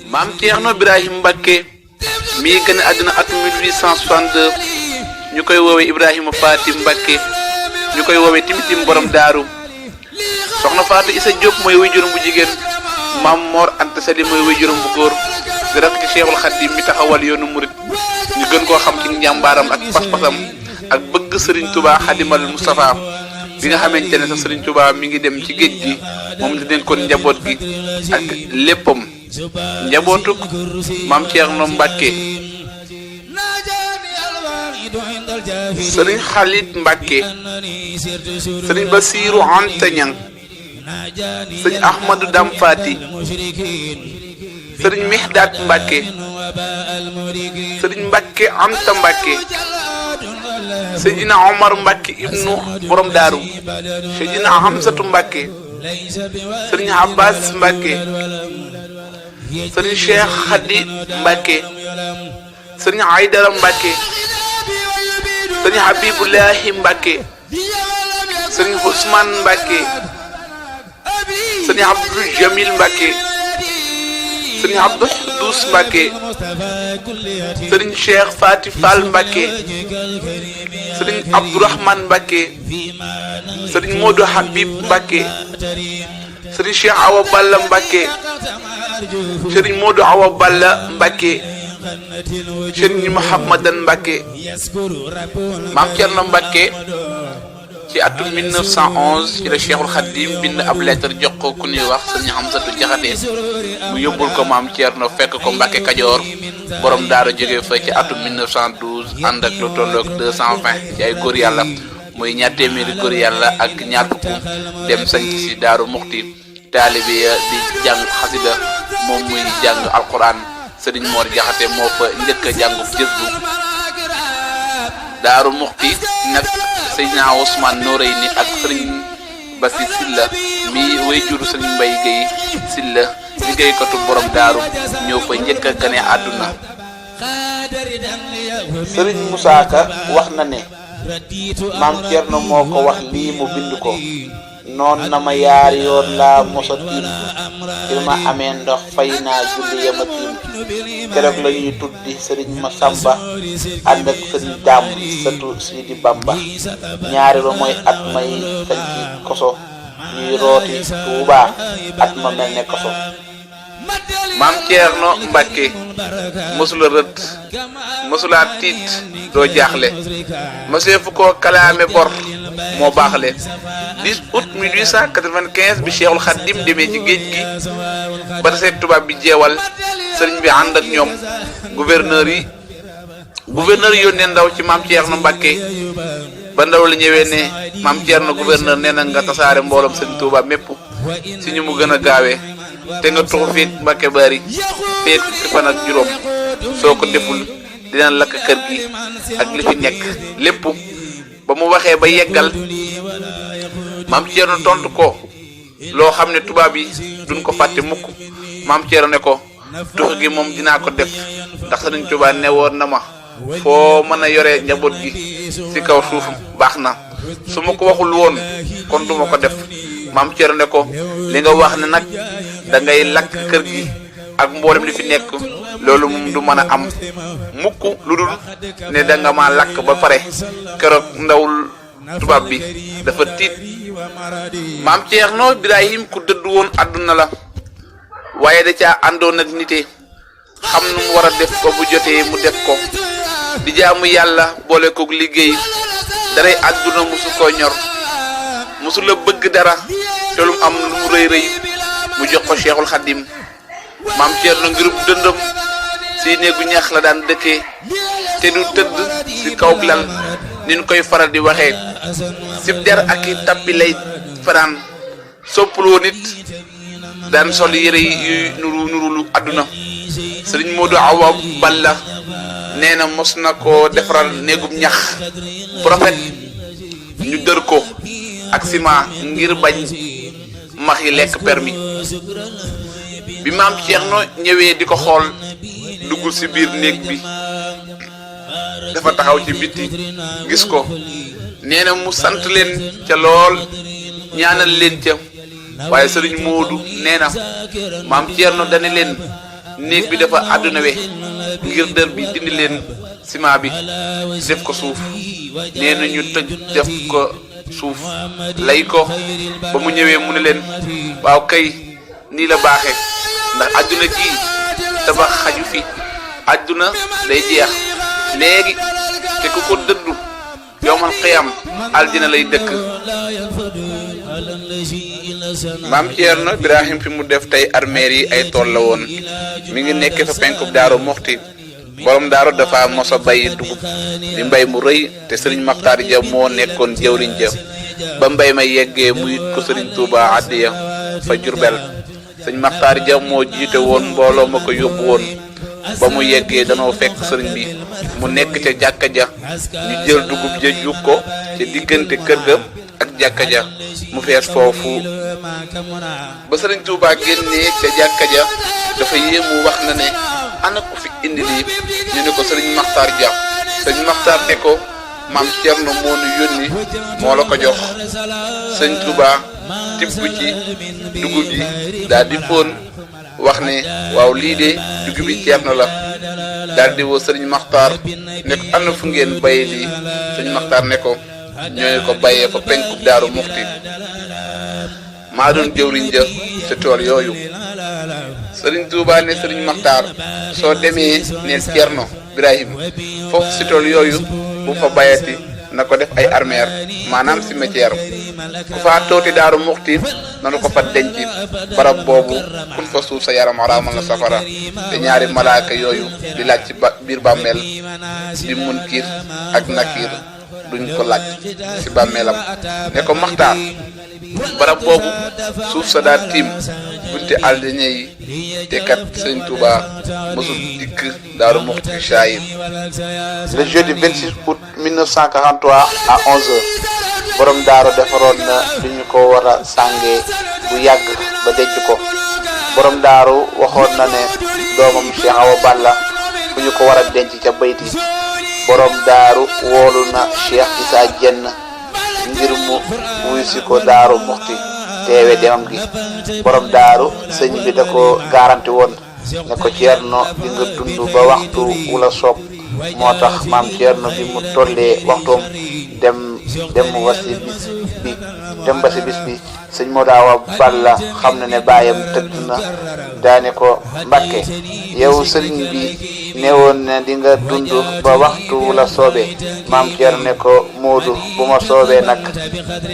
maam Ceerno Ibrahim Mbacke mi gën a àdduna atum 1862 ñu koy woowee Ibrahima Faati Mbacke ñu koy woowee timitim borom daaru. soxna Faatu Isa Diop mooy waajuram bu jigéen, maam Mor Anta Sali mooy waajuram bu góor di rakk ci Cheikhul Khadim mi taxawal yoonu murit ñu gën koo xam ci njàmbaaram ak pas-pasam ak bëgg Serigne Touba Xadimal Moustapha bi nga xamante ne sax Serigne Touba mi ngi dem ci géej gi moom la dénkoon njaboot gi ak léppam. njabootuk maam Ceerno Mbacke Serigne Khalid Mbacke, Serigne Basiru Anta Ñang, Serigne Ahmadou Dam Fati, Serigne Mihdat Mbacke, Serigne Mbacke Anta Mbacke, Seydina Omar Mbacke ibnu borom daaru, Seydina Hamsatu Mbacke, Serigne Abbas Mbacke, Serigne Cheikh Khadi Mbacke, Serigne Aydara Mbacke, Serigne Habibullahi Mbacke, Serigne Ousmane Mbacke, Serigne Abdou Jamil Mbacke, Serigne Abdou Dous Mbacke, Serigne Cheikh Fati Fall Mbacke, Serigne Abdourahman Mbacke, Serigne Modou Habib Mbacke, Serigne Cheikh Awa Balla Mbacke, Serigne Modou Awa Balla Mbacke, Serigne Mouhamadan Mbacke. maam Ceerno Mbacke ci atum 1911 ci la Cheikhul Khadim bind ab lettre jox ko ku ñuy wax Serigne Hamsatu Jaxate mu yóbbul ko maam Ceerno fekk ko Mbacke Kajoor borom daara jóge fa ci atum 1912 ànd ak lu tolloog 220 ci ay góor yàlla muy ñaar téeméeri góor yàlla ak ñaar fukk dem sanc si Daaru Muxti taalibe ya di jàng xasida moom muy jàng alquran. Serigne Mor Jaxate moo fa njëkk a jàngu jësbu. Daaru Muxti nag Seydina Ousmane Noreyni ak Serigne Basi Silla mi wayjuru Serigne Mbaye Guèye Silla liggéeykatu borom daaru ñëw fa njëkk a gane àdduna. Serigne Moussa Ka wax na ne maam Ceerno moo ko wax lii mu bind ko. noon na ma yaari yoon laa mosa tiim ci ma amee ndox fay naa julli yama tiim keroog la ñuy tuddi sëriñ ma samba ànd ak sëriñ daam sëtu Sidi Bamba ñaari ba mooy at may sañ ci koso ñuy rooti Tuuba at ma mel ne koso. maam Ceerno Mbacke mosula rët mosula tiit doo jaaxle moseefu ko kalaame bor moo baaxle. 10 août 1895 bi Cheikhul Khadim demee ci géej gi ba taseeg tubaab bi jeewal sëriñ bi ànd ak ñoom gouverneur yi yónnee ndaw ci maam Ceerno Mbacke ba ndaw la ñëwee ne maam Ceerno gouverneur nee na nga tasaare mbooloom sëriñ Touba mépp si ñu mu gën a gaawee te nga tuxu fii Mbacke bari feek fukki fan ak juróom soo ko deful dina lakk kër gi ak li fi nekk lépp. ba mu waxee ba yeggal maam Ceerno tontu ko loo xam ne tubaab yi duñ ko fàtte mukk. maam Ceerno ne ko tux gi moom dinaa ko def ndax Sëriñ Tuubaa ne woon na ma foo mën a yore njaboot gi ci kaw suuf baax na su ma ko waxul woon kon duma ko def. maam Ceerno ne ko li nga wax ne nag da ngay lakk kër gi ak mboolem li fi nekk loolu moom du mën a am mukk lu dul ne da nga ma lakk ba pare. keroog ndawul tubaab bi dafa tiit. maam Ceerno Ibrahim ku dëdd woon àdduna la waaye da caa àndoon ak nite xam nu mu war a def ba bu jotee mu def ko di jaamu yàlla boole koog liggéey daray àdduna musu ko ñor musu la bëgg dara te lu mu am lu mu rëy rëy mu jox ko Cheikhul Khadim. maam Ceerno ngirub dëndëm si néegu ñax la daan dëkkee te du tëdd si kaw lal ni ñu koy faral di waxee sib der ak i tappi lay fanaan soppuloo nit daan sol yére yuy nuru lu àdduna. Sëriñ Modou Awa Balla nee na mos na ko defaral néegub ñax bu rafet ñu dër ko ak ciment ngir bañ max yi lekk permis. bi maam Ceerno ñëwee di ko xool duggul ci biir néeg bi dafa taxaw ci biti gis ko nee na mu sant leen ca lool ñaanal leen ca waaye sëriñ Moodu nee na maam Thierno dane leen néeg bi dafa àdduna we ngir dër bi dindi leen ciment bi def ko suuf nee na ñu tëj def ko suuf lay ko ba mu ñëwee mu ne leen waaw kay nii la baaxe ndax àdduna ji tabax xaju fi àdduna day jeex léegi te ku ko dëddu yowmal xiyam aljina lay dëkk. maam Thierno Birahim fi mu def tey armeer yi ay tool la woon mi ngi nekk fa penkub Daaru Muxti borom daaru dafa mosa bay dugub di mbay mu rëy te sëriñ Maxtaar Ja moo nekkoon jëwriñ ja ba mbay ma yeggee mu yit ko sëriñ Tuuba addiya fa Jurbel sëriñ Maxtaar Ja moo jiite woon mbooloo ma ko yóbbu woon ba mu yeggee danoo fekk sëriñ bi mu nekk ca jàkka ja ñu jël dugub ja juk ko ca diggante kër ga ak jàkka ja mu fees foofu ba sëriñ Tuuba génnee ca jàkka ja dafa yéemu wax na ne ana ko fi indi lii ñu ne ko sëriñ Maxtaar Ja sëriñ Maxtaar ne ko maam Thierno moo nu yónni moo la ko jox sëriñ Tuuba tibb ci dugub ji daal di fóon wax ne waaw lii de dugub bi Thierno la daal di woo sëriñ Maxtaar ne ko ana fu ngeen bayee lii sëriñ Maxtaar ne ko ñooñu ko bayee fa penkub Daaru Muxti maa doon jëwriñ ja ca tool yooyu. sëriñ Tuuba ne sëriñ Maxtaar soo demee neel Thierno Birahim foofu si tool yooyu bu fa bayati na ko def ay armeer maanaam cimetière ku fa tooti Daaru Muxti nanu ko fa denc barab boobu kun fa suuf sa yaram araamal na safara te ñaari malaaka yooyu di laaj ci biir bàmmeel di Munkir ak Nakir duñ ko laaj ci bàmmeelam ne ko Maxtaar barab boobu suuf sa daal tiim bunte aldine yi te kat sëñ Touba mosul dikk Daaru Muxti Chahir. Le jeudi 26 août 1943 à 11h borom daaru defaroon na li ñu ko war a sàngee bu yàgg ba denc ko borom daaru waxoon na ne doomam Cheikh Awa Balla fu ñu ko war a denc ca bayti borom daaru woolu na Cheikh Issa Diène ngir mu wuy si ko Daaru Muxti teewe demam gi borom daaru sëñ bi da ko garanti woon ne ko Thierno di nga dund ba waxtu wula soob moo tax maam Thierno bi mu tollee waxtoom dem ba si bis bi sëñ Modou Awa Balla xam na ne baayam tëdd na daane ko Mbàkke yow sëriñ bi newoon ne di nga dund ba waxtu wula soobee maam Thierno ne ko Modou bu ma soobee nag